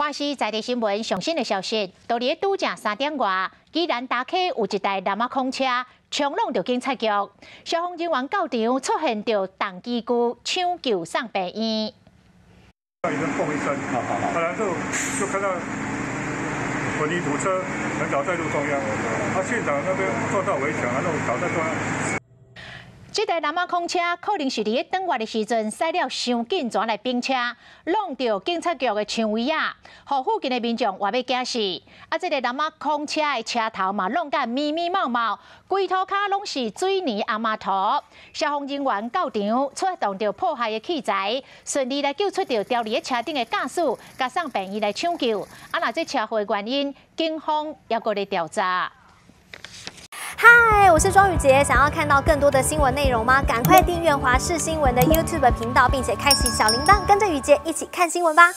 華視在地新聞上新的消息，到佇拄正3點外，宜蘭大溪有一台南仔礦車衝挵著警察局，消防人員到場出現著重機具搶救送病院。一聲嘣一聲，後來就看到混凝土車橫倒在路中央，他現場那邊撞到圍牆，然後倒在中央。這台南仔礦車可能是佇咧轉彎的時陣駛了傷緊，轉來反車，挵著警察局的牆圍仔，予附近的民眾話欲驚死。啊，這个南仔礦車的車頭嘛，挵甲密密麻麻，規塗跤攏是水泥亞麻塗。消防人員到場出動著破壞的器材，順利來救出著牢佇咧車頂的駕駛，共送病院來搶救。啊，若這車禍原因，警方猶閣咧調查。嗨，我是莊宇傑，想要看到更多的新聞內容嗎？趕快訂閱華視新聞的 YouTube 頻道，並且開啟小鈴鐺，跟着宇傑一起看新聞吧。